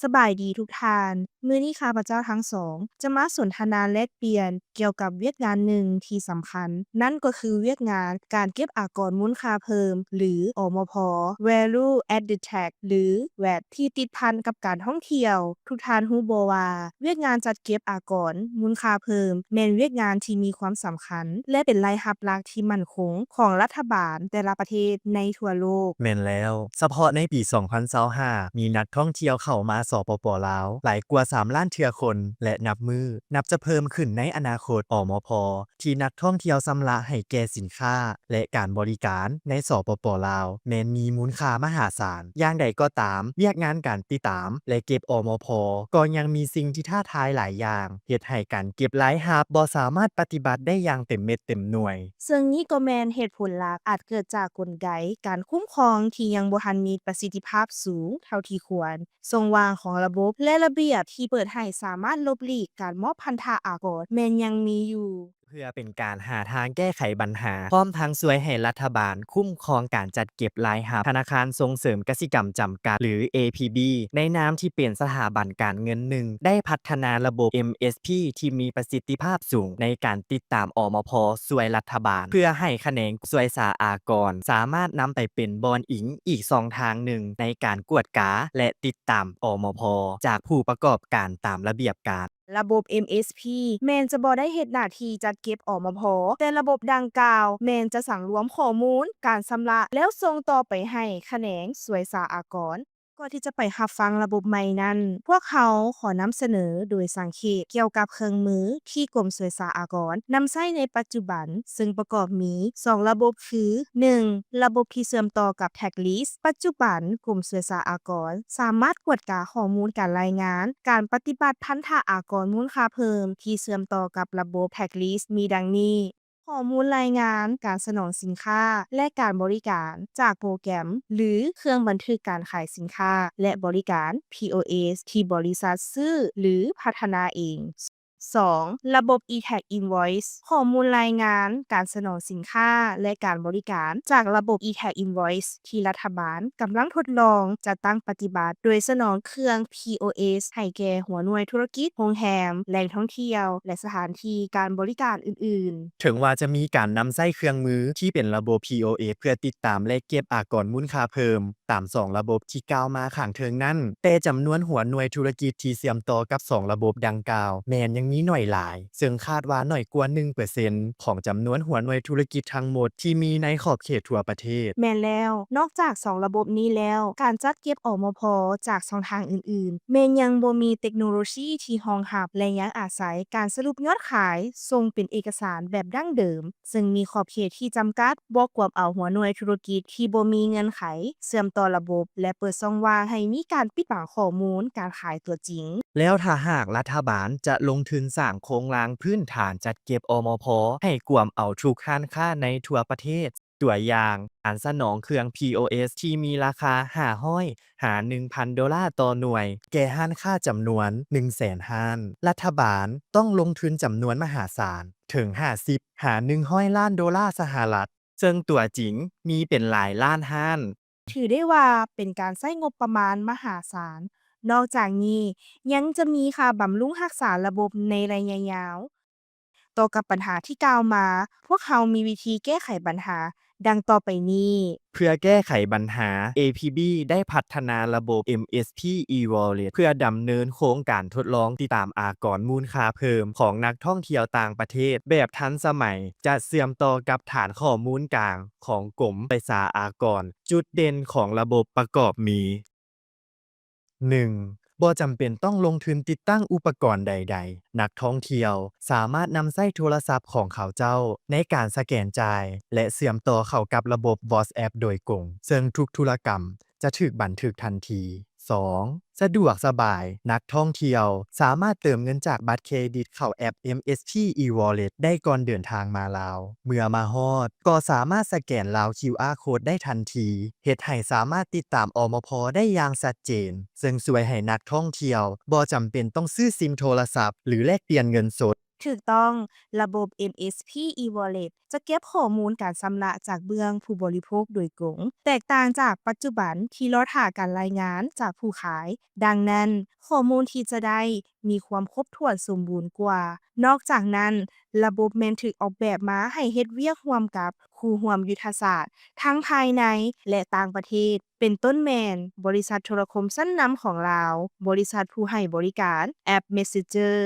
ສະບາຍດີທຸກທ່ານ, ມື້ນີ້ຂ້າພະເຈົ້າທັງສອງຈະມາສົນທະນາແລກປ່ຽນກ່ຽວກັບວຽກງານໜຶ່ງທີ່ສຳຄັນ, ນັ້ນກໍຄືວຽກງານການເກັບອາກອນມູນຄ່າເພີ່ມ ຫຼື ອມພ Value Added Tax ຫຼື ແວດ ທີ່ຕິດພັນກັບການທ່ອງທ່ຽວ. ທຸກທ່ານຮູ້ບໍ່ວ່າ ວຽກງານຈັດເກັບອາກອນມູນຄ່າເພີ່ມ ແມ່ນວຽກງານທີ່ມີຄວາມສຳຄັນ ແລະ ເປັນລາຍຮັບຫຼັກທີ່ໝັ້ນຄົງຂອງລັດຖະບານແຕ່ລະປະເທດໃນທົ່ວໂລກ. ແມ່ນແລ້ວ, ສະເພາະໃນປີສອງພັນຊາວຫ້າ ມີນັກທ່ອງທ່ຽວເຂົ້າມາ ສປປ ລາວ ຫຼາຍກວ່າສາມລ້ານເທື່ອຄົນ ແລະ ນັບມື້ນັບຈະເພີ່ມຂຶ້ນໃນອະນາຄົດ. ອມພ ທີ່ນັກທ່ອງທ່ຽວຊຳລະໃຫ້ແກ່ສິນຄ້າ ແລະ ການບໍລິການໃນ ສປປ ລາວ ແມ່ນມີມູນຄ່າມະຫາສານ. ຢ່າງໃດກໍຕາມ, ວຽກງານການຕິດຕາມ ແລະ ເກັບ ອມພ ກໍຍັງມີສິ່ງທີ່ທ້າທາຍຫຼາຍຢ່າງ, ເຮັດໃຫ້ການເກັບລາຍຮັບບໍ່ສາມາດປະຕິບັດໄດ້ຢ່າງເຕັມເມັດເຕັມໜ່ວຍ. ເຊິ່ງນີ້ກໍແມ່ນເຫດຜົນຫຼັກອາດເກີດຈາກກົນໄກການຄຸ້ມຄອງທີ່ຍັງບໍ່ທັນມີປະສິດທິພາບສູງເທົ່າທີ່ຄວນ, ຊ່ອງວ່າງຂອງລະບົບ ແລະ ລະບຽບທີ່ເປີດໃຫ້ສາມາດຫຼົບຫຼີກການມອບພັນທະອາກອນແມ່ນຍັງມີຢູ່. ເພື່ອເປັນການຫາທາງແກ້ໄຂບັນຫາ ພ້ອມທັງຊ່ວຍໃຫ້ລັດຖະບານຄຸ້ມຄອງການຈັດເກັບລາຍຮັບ, ທະນາຄານສົ່ງເສີມກະສິກຳຈຳກັດ ຫຼື ເອ ພີ ບີ ໃນນາມທີ່ເປັນສະຖາບັນການເງິນໜຶ່ງ ໄດ້ພັດທະນາລະບົບ ເອັມ ເອສ ພີ ທີ່ມີປະສິດທິພາບສູງໃນການຕິດຕາມ ອມພ ຊ່ວຍລັດຖະບານ ເພື່ອໃຫ້ຂະແໜງສ່ວຍສາອາກອນສາມາດນຳໄປເປັນບ່ອນອີງອີກຊ່ອງທາງໜຶ່ງໃນການກວດກາ ແລະ ຕິດຕາມ ອມພ ຈາກຜູ້ປະກອບການຕາມລະບຽບການ. ລະບົບ ເອັມ ເອສ ພີ ແມ່ນຈະບໍ່ໄດ້ເຮັດໜ້າທີ່ຈັດເກັບ ອມພ ແຕ່ລະບົບດັ່ງກ່າວແມ່ນຈະສັງລວມຂໍ້ມູນການຊຳລະ ແລ້ວສົ່ງຕໍ່ໄປໃຫ້ຂະແໜງສ່ວຍສາອາກອນ. ກ່ອນທີ່ຈະໄປຮັບຟັງລະບົບໃໝ່ນັ້ນ, ພວກເຮົາຂໍນຳສະເໜີໂດຍສັງເຂບກ່ຽວກັບເຄື່ອງມືທີ່ກົມສ່ວຍສາອາກອນນຳໃຊ້ໃນປັດຈຸບັນ, ເຊິ່ງປະກອບມີສອງລະບົບຄື ໜຶ່ງ ລະບົບທີ່ເຊື່ອມຕໍ່ກັບ Tax List. ປັດຈຸບັນ, ກົມສ່ວຍສາອາກອນສາມາດກວດກາຂໍ້ມູນການລາຍງານການປະຕິບັດພັນທະອາກອນມູນຄ່າເພີ່ມທີ່ເຊື່ອມຕໍ່ກັບລະບົບ Tax List ມີດັ່ງນີ້: ຂໍ້ມູນລາຍງານການສະໜອງສິນຄ້າ ແລະ ການບໍລິການຈາກໂປຣແກຣມ ຫຼື ເຄື່ອງບັນທຶກການຂາຍສິນຄ້າ ແລະ ບໍລິການ ພີ ໂອ ເອສ ທີ່ບໍລິສັດຊື້ ຫຼື ພັດທະນາເອງ. ສອງ ລະບົບ e-tax invoice ຂໍ້ມູນລາຍງານການສະໜອງສິນຄ້າ ແລະ ການບໍລິການຈາກລະບົບ e-tax invoice ທີ່ລັດຖະບານກຳລັງທົດລອງຈັດຕັ້ງປະຕິບັດ, ໂດຍສະໜອງເຄື່ອງ ພີ ໂອ ເອສ ໃຫ້ແກ່ຫົວໜ່ວຍທຸລະກິດ, ໂຮງແຮມ, ແຫຼ່ງທ່ອງທ່ຽວ ແລະ ສະຖານທີ່ການບໍລິການອື່ນໆ. ເຖິງວ່າຈະມີການນຳໃຊ້ເຄື່ອງມືທີ່ເປັນລະບົບ ພີ ໂອ ເອສ ເພື່ອຕິດຕາມ ແລະ ເກັບອາກອນມູນຄ່າເພີ່ມ ຕາມສອງລະບົບທີ່ກ່າວມາຂ້າງເທິງນັ້ນ, ແຕ່ຈຳນວນຫົວໜ່ວຍທຸລະກິດທີ່ເຊື່ອມຕໍ່ກັບສອງລະບົບດັ່ງກ່າວແມ່ນຍັງມີໜ້ອຍຫຼາຍ, ເຊິ່ງຄາດວ່າໜ້ອຍກວ່າໜຶ່ງເປີເຊັນຂອງຈຳນວນຫົວໜ່ວຍທຸລະກິດທັງໝົດທີ່ມີໃນຂອບເຂດທົ່ວປະເທດ. ແມ່ນແລ້ວ, ນອກຈາກສອງລະບົບນີ້ແລ້ວ, ການຈັດເກັບ ອມພ ຈາກຊ່ອງທາງອື່ນໆ ແມ່ນຍັງບໍ່ມີເຕັກໂນໂລຊີທີ່ຮອງຮັບ ແລະ ຍັງອາໄສການສະຫຼຸບຍອດຂາຍສົ່ງເປັນເອກະສານແບບດັ້ງເດີມ. ເຊິ່ງມີຂອບເຂດທີ່ຈຳກັດ, ບໍ່ກວມເອົາຫົວໜ່ວຍທຸລະກິດທີ່ບໍ່ມີເງື່ອນໄຂເຊື່ອມຕໍ່ລະບົບ ແລະ ເປີດຊ່ອງວ່າງໃຫ້ມີການປິດບັງຂໍ້ມູນການຂາຍຕົວຈິງ. ແລ້ວຖ້າຫາກລັດຖະບານຈະລົງທຶນສ້າງໂຄງລ່າງພື້ນຖານຈັດເກັບ ອມພ ໃຫ້ກວມເອົາທຸກຮ້ານຄ້າໃນທົ່ວປະເທດ, ຕົວຢ່າງ, ການສະໜອງເຄື່ອງ ພີ ໂອ ເອສ ທີ່ມີລາຄາຫ້າຮ້ອຍຫາໜຶ່ງພັນໂດລາຕໍ່ໜ່ວຍ ແກ່ຮ້ານຄ້າຈຳນວນໜຶ່ງແສນຮ້ານ, ລັດຖະບານຕ້ອງລົງທຶນຈຳນວນມະຫາສານ ເຖິງຫ້າສິບຫາໜຶ່ງຮ້ອຍລ້ານໂດລາສະຫະລັດ, ເຊິ່ງຕົວຈິງມີເປັນຫຼາຍລ້ານຮ້ານ. ຖືໄດ້ວ່າເປັນການໃຊ້ງົບປະມານມະຫາສານ. ນອກຈາກນີ້, ຍັງຈະມີຄ່າບຳລຸງຮັກສາລະບົບໃນໄລຍະຍາວ. ຕໍ່ກັບບັນຫາທີ່ກ່າວມາ, ພວກເຮົາມີວິທີແກ້ໄຂບັນຫາ ດັ່ງຕໍ່ໄປນີ້. ເພື່ອແກ້ໄຂບັນຫາ, ເອ ພີ ບີ ໄດ້ພັດທະນາລະບົບ ເອັມ ເອສ ພີ e-wallet ເພື່ອດຳເນີນໂຄງການທົດລອງຕິດຕາມອາກອນມູນຄ່າເພີ່ມຂອງນັກທ່ອງທ່ຽວຕ່າງປະເທດແບບທັນສະໄໝ, ຈະເຊື່ອມຕໍ່ກັບຖານຂໍ້ມູນກາງຂອງກົມສ່ວຍສາອາກອນ. ຈຸດເດັ່ນຂອງລະບົບປະກອບມີ: ໜຶ່ງ ບໍ່ຈຳເປັນຕ້ອງລົງທຶນຕິດຕັ້ງອຸປະກອນໃດໆ. ນັກທ່ອງທ່ຽວສາມາດນຳໃຊ້ໂທລະສັບຂອງເຂົາເຈົ້າໃນການສະແກນຈ່າຍ ແລະ ເຊື່ອມຕໍ່ເຂົ້າກັບລະບົບ WhatsApp ໂດຍກົງ, ເຊິ່ງທຸກທຸລະກຳຈະຖືກບັນທຶກທັນທີ. ສອງ ສະດວກສະບາຍ, ນັກທ່ອງທ່ຽວສາມາດເຕີມເງິນຈາກບັດເຄຣດິດເຂົ້າແອັບ ເອັມ ເອສ ພີ e-wallet ໄດ້ກ່ອນເດີນທາງມາລາວ. ເມື່ອມາຮອດ, ກໍສາມາດສະແກນລາວ ຄິວ ອາ ໂຄດໄດ້ທັນທີ, ເຮັດໃຫ້ສາມາດຕິດຕາມ ອມພ ໄດ້ຢ່າງຊັດເຈນ, ເຊິ່ງຊ່ວຍໃຫ້ນັກທ່ອງທ່ຽວບໍ່ຈຳເປັນຕ້ອງຊື້ຊິມໂທລະສັບ ຫຼື ແລກປ່ຽນເງິນສົດ. ຖືກຕ້ອງ, ລະບົບ ເອັມເອສພີ e-wallet ຈະເກັບຂໍ້ມູນການຊຳລະຈາກເບື້ອງຜູ້ບໍລິໂພກໂດຍກົງ, ແຕກຕ່າງຈາກປັດຈຸບັນທີ່ລໍຖ້າການລາຍງານຈາກຜູ້ຂາຍ. ດັ່ງນັ້ນ, ຂໍ້ມູນທີ່ຈະໄດ້ມີຄວາມຄົບຖ້ວນສົມບູນກວ່າ. ນອກຈາກນັ້ນ, ລະບົບແມ່ນຖືກອອກແບບມາໃຫ້ເຮັດວຽກຮ່ວມກັບຄູ່ຮ່ວມຍຸດທະສາດ ທັງພາຍໃນ ແລະ ຕ່າງປະເທດ, ເປັນຕົ້ນແມ່ນບໍລິສັດໂທລະຄົມຊັ້ນນຳຂອງລາວ, ບໍລິສັດຜູ້ໃຫ້ບໍລິການແອັບ Messenger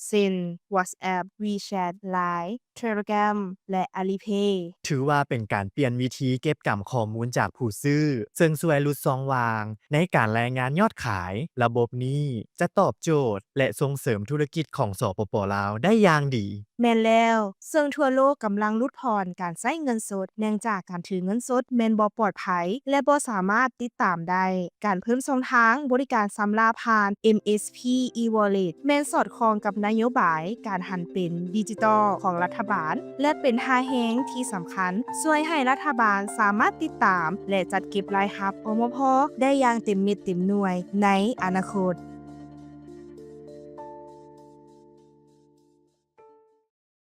ເຊັ່ນ WhatsApp, WeChat, Line, Telegram ແລະ Alipay. ຖືວ່າເປັນການປ່ຽນວິທີເກັບກຳຂໍ້ມູນຈາກຜູ້ຊື້, ເຊິ່ງຊ່ວຍຫຼຸດຊ່ອງວ່າງໃນການລາຍງານຍອດຂາຍ. ລະບົບນີ້ຈະຕອບໂຈດ ແລະ ສົ່ງເສີມທຸລະກິດຂອງ ສປປ ລາວ ໄດ້ຢ່າງດີ. ແມ່ນແລ້ວ, ເຊິ່ງທົ່ວໂລກກຳລັງຫຼຸດຜ່ອນການໃຊ້ເງິນສົດ ເນື່ອງຈາກການຖືເງິນສົດແມ່ນບໍ່ປອດໄພ ແລະ ບໍ່ສາມາດຕິດຕາມໄດ້. ການເພີ່ມຊ່ອງທາງບໍລິການຊຳລະຜ່ານ ເອັມເອສພີ e-wallet ແມ່ນສອດຄ່ອງກັບນະໂຍບາຍການຫັນເປັນດິຈິຕອລຂອງລັດຖະບານ ແລະ ເປັນທ່າແຮງທີ່ສຳຄັນຊ່ວຍໃຫ້ລັດຖະບານສາມາດຕິດຕາມ ແລະ ຈັດເກັບລາຍຮັບ ອມພ ໄດ້ຢ່າງເຕັມເມັດເຕັມໜ່ວຍໃນອະນາຄົດ.